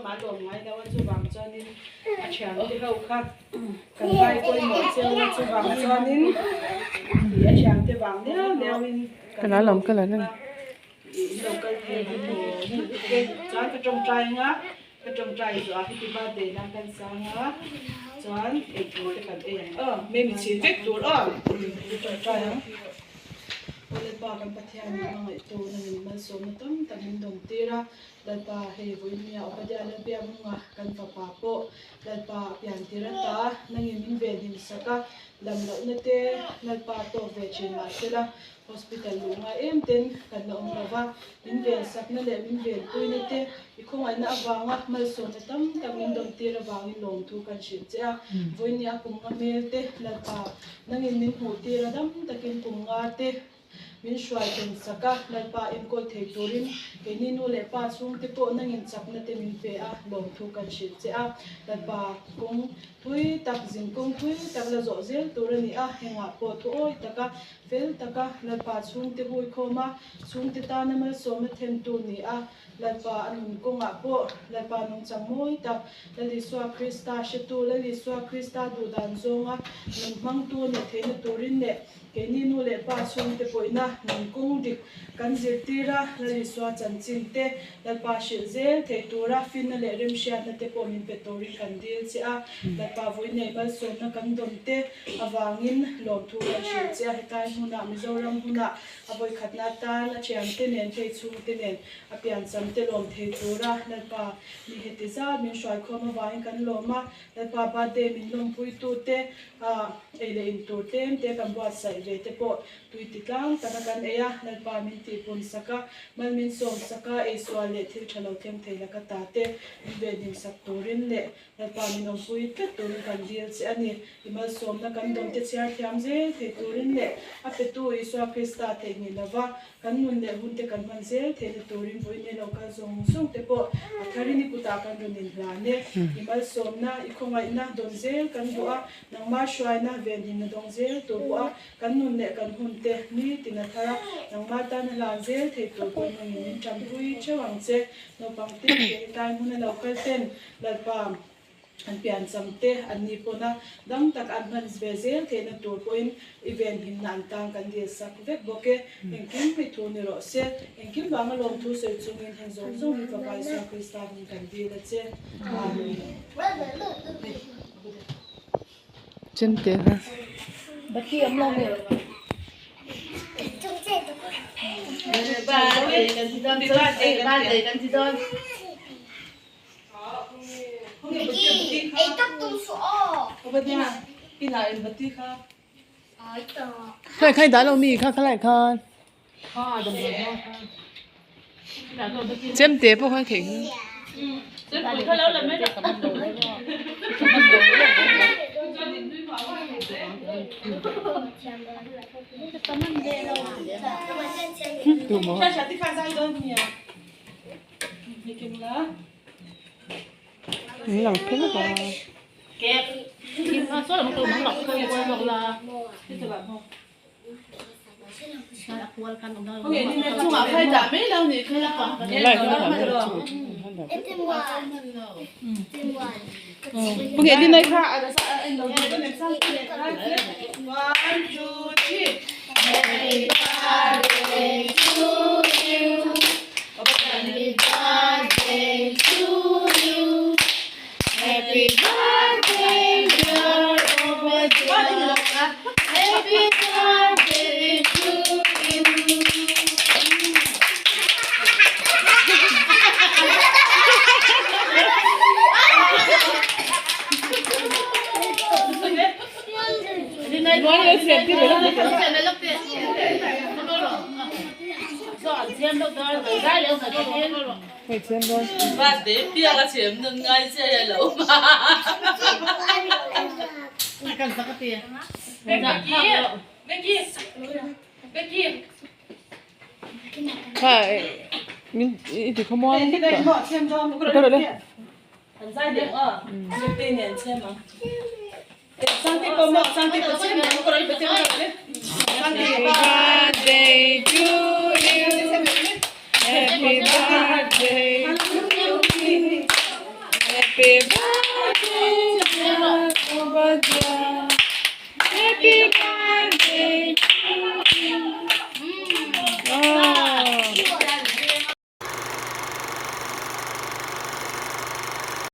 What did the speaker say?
mah a lawm ngai lo a, chuvang chuanin a thiante ho kha kan ngai pawimawh cheu a, chuvang chuanin ih a thiante vang liau liauin kan lawm a, ih in lo kal thei hi lawm lutuk e. Chuan ka tawngtai anga ka tawngtai zuah heti birthday nan kan sang a, chuan eitur te kan ei ang aw, memi chhin vek tur aw, ka tawngtai ang. Aw Lalpa kan Pathian min hmangaihtu nangin malsawmna tam tak min dawm tir a, Lalpa hei vawinia Obadiah Lalbiaknunga kan fapa pawh Lalpa a pian tir ata nangin min venhim sak a, lam lohna te Lalpa tawk ve thin mahsela Hospital luh ngai em ten kan la awm lova, min ven sakna leh min venpuina te i khawngaihna avanga malsawmna tam tak min dawm tir avangin lawmthu kan hrilh che a, vawinia kum nga hmel te Lalpa nangin min hmuh tir a dam takin kum nga te min hruai tum sak a, Lalpa enkawl thei turin keini nu leh pa chhungte pawh nangin chakna te min pe a, lawmthu kan hrilh che a, Lalpa kawng thui tak zin kawng thui tak la zawh zel tur a ni a, hengah pawh thu awi taka fel taka Lalpa chhungte hui khawm a, chhungte tana malsawmna thentu ni a, Lalpa a nun kawngah pawh Lalpa nungchang mawi tak, Lal Isua Krista hretu, Lal Isua Krista duhdan zawnga nun hmangtu a nih theihna turin leh keini nu leh pa chhungte pawihna nun kawng dik kan zirtir a, Lal Isua chanchin te Lalpa hrilh zel theih tura finna leh remhriatna te pawh min pe turin kan dil che a, Lalpa vawiinei malsawmna kan dawm te avangin lawmthu kan hrilh che a, hetlai hmunah Mizoram hmunah a vawikhatna atan a thiante nen phei chhungte nen a piancham te lawm thei tura Lalpa mi heti zat min hruaikhawm avangin kan lawm a, Lalpa birthday min lawmpuitute ei leh in tur tlem te kan buatsaih ve te pawh tui ti tlang taka kan ei a, Lalpa min tihpun sak a, mal min sawm sak a, eisual leh thil tha lo thleng thei laka ta te min venhim sak turin leh Lalpa min awmpui tlat turin kan dil che a ni. I malsawmna kan dawmte chhiar thiam zel thei turin leh a petu Isua Krista theihnghilh lova kan nun leh hunte kan hman zel theihna turin vawiin e lo kal zawng zawng te pawh a tharin i kutah kan rawn inhlan e. I malsawmna, i khawngaihna dawn zel kan duh a, nangmah hruaina venhimna dawng zel tur pawh a kan nun leh kan hunte nitin a thar a, nangmah tana hlan zel thei tur pawh nangin min tanpui theuh ang che. Naupang te hetlai hmuna lo kal ten Lalpa, an piancham te an ni pawn a, dam tak an hman ve zel theihna tur pawhin i venhimna an tan kan dil sak vek bawk e. Engkim mi thu ni rawh se. Engkim vanga lawmthu sawi chungin heng zawng zawng hi Fapa Isua Krista hming kan dil a che. Amen. Chemte kha. Bati awm lo nge. Khai khai dah lo mi kha khalai khan chemte pawh khan theih An lang phel a. Birthday to you. Happy birthday to you. Happy birthday.